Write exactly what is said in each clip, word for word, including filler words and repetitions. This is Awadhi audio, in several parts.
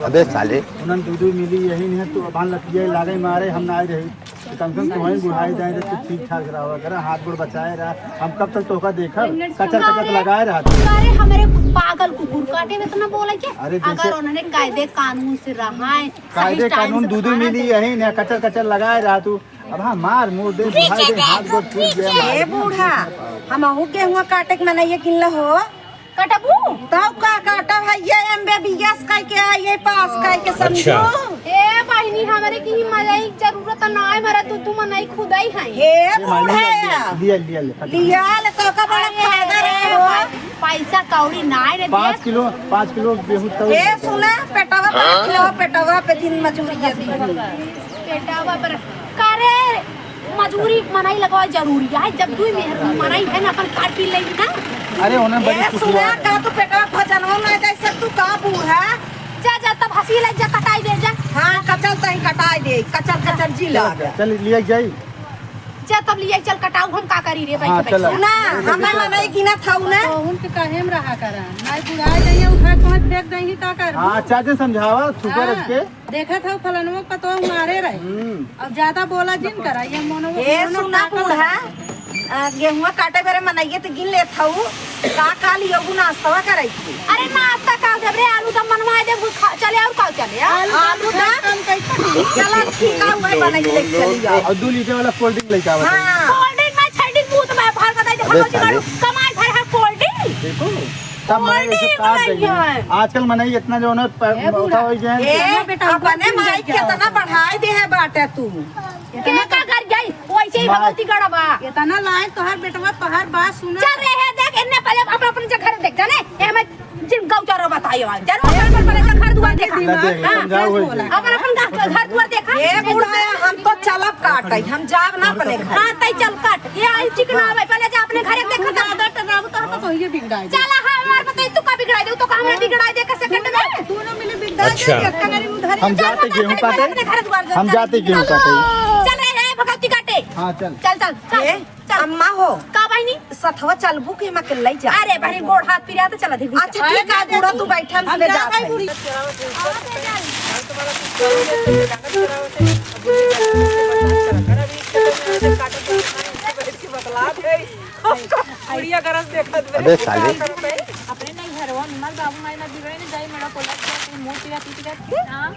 अबे साले। उन्हन दू दू मिली यही नहीं तो अभान लतिया लागे मारे हम ना रही। तो कम से कम तोहई बुढ़ाई जाए तो ठीक ठाक रहा करा, हाथ गोड़ बचाए रहा। हम कब तक तोहका देखब? कचर कचर लगाए रहा तू। अरे हमरे पागल कुकुर काटे में इतना बोले के? अरे जैसे अगर उन्होंने कायदे कानून से रहा है, सही कायदे time कानून से दू दू खाना मिली दे। यही नहीं कचर कचर लगाए रहा तू। अब हाँ मार मुड़ दे, बुढ़ाई दे, हाथ गोड़ टूट गया। ए बूढ़ा, हमहू गेहुआ काटे के मनइया किनले हो। कटबू? तब का काटब है, ये एमबीबीएस कह के है, ये पास कह के समझो। अच्छा। ए बहिनी, हमरे की मजाई जरूरत ना है, मरा तू, तू मनई खुदाई है। हे बूढ़ा, लिया, लिया, लिया, फटाफट। लिया ले, तो का बड़ा अरे, फायदा रहे हो। पै-, पैसा कौड़ी ना है रे पाँच दिया। किलो, पाँच किलो गेहूं तौल। ए सुना, पेटवा पर रख लो, पेटवा पे दिन मजूरी है। पेटवा पर, का रे? मजूरी मनई लगवा जरूरी है, जब दुई मेहर मनई है ना, अपन काट पी लेगी ना। अरे, उन्हें बड़ी ए, सुना, का तू पेटवा भजनवा में जैसे तू का बूढ़ा? जा, जा, तब हंसी लग जा, कटाई दे जा। हाँ, कचल तही कटाई दे, कचल, कचल जी लग। चल, लिया जाई। जा, तब लिया चल, कटाऊ, हम का करी रे, बैठ, हाँ, बैठ। चल। सुना, हमें मनई गिना था ना। तो उनके कहे में रहा करा, नाई बुढ़ाई जाइए, उठा के फेंक देंगी, का करबू? हाँ, अच्छा से समझावा, सुपर हाँ। रख के। देखत हऊ फलनवा पतवा मारे रहे। हम्म। अब ज्यादा बोला जिन करा, ये मोनो, ए, मोनो सुना ठाकर बूढ़ा, लगा। आ, गेहुआ काटे बेरे मनइये त गिन लेत हऊ, का का लियोगु नाश्तवा करे के? अरे नाश्ता का देब रे, आलू दम बनवा देब, खा, चले और का चले, आ? आलू आलू दम दम? हम कैसे खाई? चला ठीक है, वही बना के लेके चली जाओ। और दो लीटर वाला कोल्ड ड्रिंक लेके आवा। हाँ। कोल्ड ड्रिंक में छड़ी पूत में भर बताई दे, अबे भगवती साले। मारू, कमाई भर है कोल्ड ड्रिंक। देखो। सब मनई कोल्ड ऐसे ड्रिंक काट नहीं देंगे। है। आजकल मनई इतना जो है ना, प-, ए बूढ़ा। उठा हो गया है। ए, ए बेटा, अपने माई कितना बढ़ाई दे है बाटे तू। इतना का कर जाई, वैसे ही माई। भगवती गढ़वा। इतना लायक तोहार बेटवा, तोहार बात सुना। चल रहे हैं, देख, इन्ने पहले अपन, अपन से घर देख, जाने? ये हमें जिन गौ चारो बताई आवाज। जरूर अपन, अपन पहले से घर दुआर देखा। ना देख, हाँ। समझाओ वही। अपन, अपन घर, घर दुआर देखा। ए बूढ़ा, हम तो चलब काटे, हम जाब ना अपने घर। हाँ, तई चल काट। ये आई चिकना आवे, पहले जा अपने घरे देखा था। ज्यादा टकराबू तो हम तो तोहिए बिगड़ाई दे। चला, हाँ, हमार बताई, तू का बिगड़ाई दे, तो का हमरा बिगड़ाई दे, का सेकंड में? दोनों मिले बिगड़ाई दे, अच्छा। एक टंगरी उधर ही हम चल, जाते बता, गेहूं पहले काटे। अपने घर दुआर हम जाते गेहूं काटे। चल रे, रे, भगवती काटे। हाँ, चल। चल, चल, चल, ए, चल। अम्मा हो। का बहिनी? सथवा चलबू कि हम अकेले जा? अरे बहिनी, गोड़ हाथ पिरा तो चला दे। अच्छा, ठीक है, बूढ़ा तू बैठा, हम हम ले जात जात है। बूढ़ी। बुढ़िया गरज देखत बे। अबे साले। अपने नहीं घरवा में बाबू माई ना बिगड़े, नहीं जाई मेरा कोला के मुंह पिया पीट के। हाँ।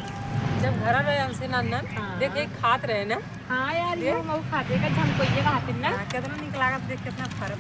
जब घर रहे हमसे नंदन, हाँ। देख एक खात रहे ना। हाँ यार, ये ये मऊ खाते का झमकोइए का हाथिन ना। हाँ, कितना निक लागत देख, कितना फर्क।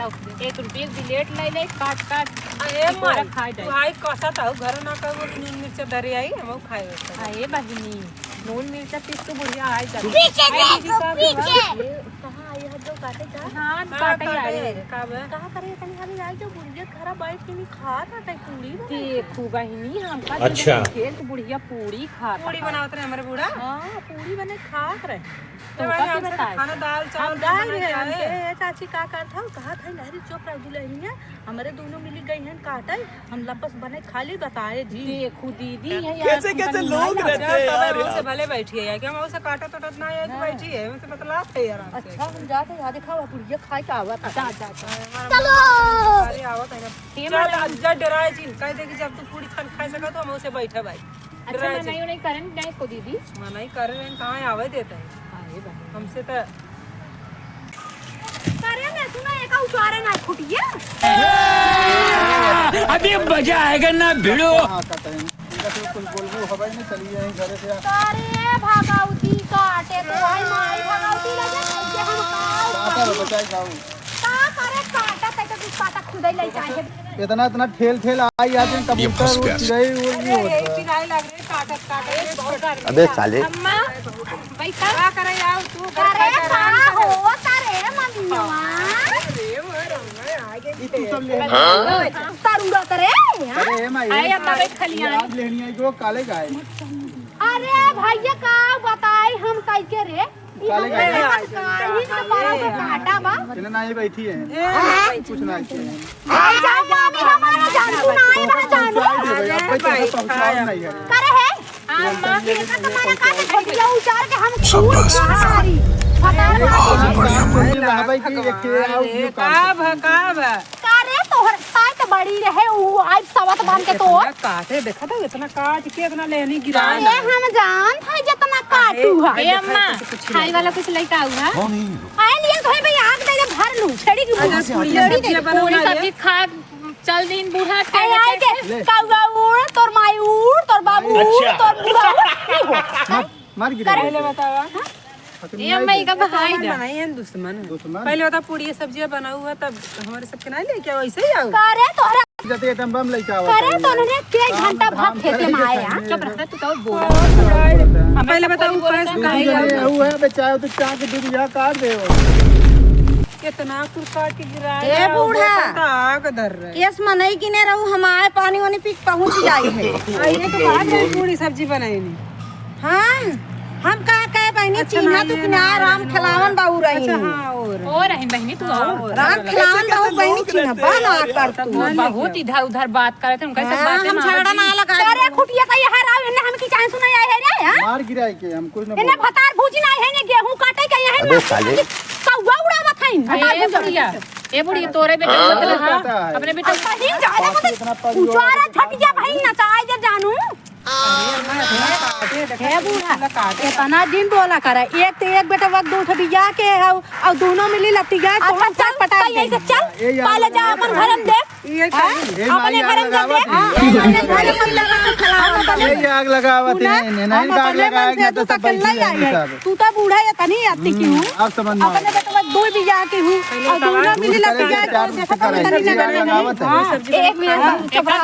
तब एक रुपये बिलेट ले ले, काट काट। अरे एक बार माई, खाए जाए। तू आई कसा था, घर ना कर बोली, नून मिर्चा धरे आई, हम खाए होते। अरे बहिनी, नून मिर्चा पीस तो बुढ़िया आई जाती। पीछे आई देखो, दीदी का पीछे। घर। ये कहाँ आई है जो काटे जा? हाँ, हाँ, काटे काटे आई। है, का बे? कहाँ करे इतनी हाली आई जो बुढ़िया खराब बैठ के नहीं खात है, तई पूरी बनाई। देखू बहिनी, हमका अच्छा। खेल के बुढ़िया पूरी खात पूरी है। बनावत रहे हमारे बूढ़ा। हाँ, पूरी बने खात रहे। तो तो भाई, का हमसे बताए? खाना दाल चावल हम गाय बना रहे के हमके, आए। ए चाची का करत हौ? कहत है, "नहीं रे, चुप रह दुल्हनिया, हमरे दोनों मिली गई हैं काटे, हम लपस बने खाली बताए जी।" देखू दीदी, यही कैसे, आपकी कैसे बनी लोग है। रहते हैं तबे यार, हमसे यार। भले बैठी है, कि हम उसे काटत उटत ना है, तो हाँ। बैठी है, हमसे बतलात है आराम से। अच्छा, हम जाते हैं, यहाँ दिखाओ, बुढ़िया खाए के आवत है। जा, जा, जा। हमारा चलो। अरे आवत है ना। ये चल, मैडम। आज जा डराए जिन, कह दे कि जब तू पूरी खान खाए सका, तो हम उसे बैठे भाई। अच्छा, डराए जिन। मनई उनई करें नहीं को दीदी? मनई करे रहे, कहाँ आवे देते हैं? अरे बहन। हमसे तो करे ना, सुना, एका उचारे ना खुटिया। अभी मजा आएगा ना भिड़ो। हाँ, का करें? इनका तो कुछ बोलबो हवा ही नहीं, चली जाए घरे से। अरे भगवती काटे तो भाई, माई भगवती लगे, कैसे हम खाओ? काटा रो, बचाई खाओ। का करे काटा, तै तो कुछ काटा खुदै ले चाहे। इतना, इतना ठेल, ठेल आई आज, ये कबूतर फंस उड़, गया। चिड़ै उड़ नहीं अरे, होता। यही चिल्लाए लग रहे, काटत, काटत, ये बहुत गर्मी अबे है। साले। अम्मा, बैठा। का करे यार, तू घर अरे, का का आराम हो, करे। का रे, मम्मिया? अरे, वो रंगा आ गई। ई तू सब ले। हाँ? तरुआ करे, हाँ? अरे, माई, अरे, अम्मा, बैठ खलिया। आज लेनी आई, जो काले गाय। अरे, भैया, का बताई हम कैके रे? काले का है? काहे के बड़ा के काटा बा? चले ना, ये बैठी है। ए, कुछ ना किया है। ए, जाओ, मामी, हमारा जानू ना आए, ना जानू। पहुंचाई दे भाई, अब कोई पहुंचाई दे भाई। पहुंचाओ नहीं है। करे है? हाँ, माँ के इतना तुम्हारा का से घटिया उचार के हम खूब शाबाश। खारी। पता है? बहुत बढ़िया। मंदिर रहबै कि एक के आओ, ये काम का बा, का बा? का रे, तोहर ताई तो बड़ी रहे, उ आइब सवत बांध के तोर। इतना काटे, देखा था, इतना काट के इतना लेहनी गिरा अरे, ना। हम जानत है जितना काटू है। ए अम्मा, खाई वाला कुछ लेके आऊ है? आए लिए तो है भाई, आग दे दे, भर लू, छेड़ी की अच्छा, भूख। पूरी सब्जी पूरी बना ले। सब्जी खा, चल दिन बूढ़ा के आए, आए के, कौआ उड़, तोर माई उड़, तोर बाबू उड़, अच्छा। तोर बूढ़ा उड़, ई हो। मार गिरा। करे। पहले बतावा। हाँ? ए अम्मा, ई का बहाई दे। बनाई है दुश्मन। दुश्मन? पहले बता, पूरी सब्जियां बनाऊ है, तब हमारे सबके ना लेके आओ, ऐसे ही आओ। करे तोहरा। जते एकदम बम लेके आओ। करे तो उन्होंने के काम घंटा धाम भात खेते करे में आए के हैं। खाने चुप रह, तू तो बोल। हाँ, पहले बताओ, उपास काहे आओ? वो है, बेचारे तो चाह के दूध यहाँ काट दे हो। कितना कुल काट के गिराए ए बूढ़ा। आग धर रहे। केस मनई किने रहू, हम आए पानी वानी पी के पहुँच जाई है। आ, ये तो बात है, पूरी सब्जी बनाई नहीं। हम, हम का कहे बहिनी, अच्छा, चिन्हा तू नहीं, किनारे नहीं, राम नहीं, खेलावन बाबू रही। अच्छा, हाँ, और। और रही बहिनी, तू हाँ, और। और। राम खेलावन बाबू बहिनी चिन्हा, बा ना कर तू। तू बहुत इधर उधर बात करत है, उनका सब हाँ, बातें हम मारत झगड़ा ही। ना लगा। अरे खुटिया का ये हराव, इन्हें हम की चाहे सुनाई आए है रे, हाँ? मार गिराए के, हम कुछ ना इन्हें बोले। भतार भूजी ना है, ने गेहूं काटे के यहाँ अबे ना। साले। कौआ उड़ावत है, भतार ए भूजी। बुढ़िया, ए बुढ़िया, तोरे बेटा हाँ? मत रहा, कहता है। अपने बेटा अब कहीं जाए बाकी मत। इतना परिवार उचारा है। झटिया बहिन नचाए जे जानू। हे बूढ़ा, इतना दिन बोला करे, एक तो एक बेटा वक्त उठ बिया के हौ, और दोनों मिली लतिया अच्छा, कौन चल, पटा चल, यहीं से चल, ए यार, पहले जा अपन घर में देख। ये हाँ? क्या है? ए अपने माई, घर आग में लगावत देख। है। हाँ, अपने घर में लगा के खिलाओ, अपने ये आग लगावत सुना, है, नहीं, नहीं, हम आग अपने लगाए मन से ना तो तू सब अकेला बैठी ही आई रहेंगे है। सब। तू तो बूढ़ा है, तनी आती क्यों? हम्म, अब समझ में अपने आया। बेटा दो बिया के हूँ, पहले और दोनों मिली लतिया के देखो, तनी आग लगावत है। हाँ, एक मिनट, चुप रह।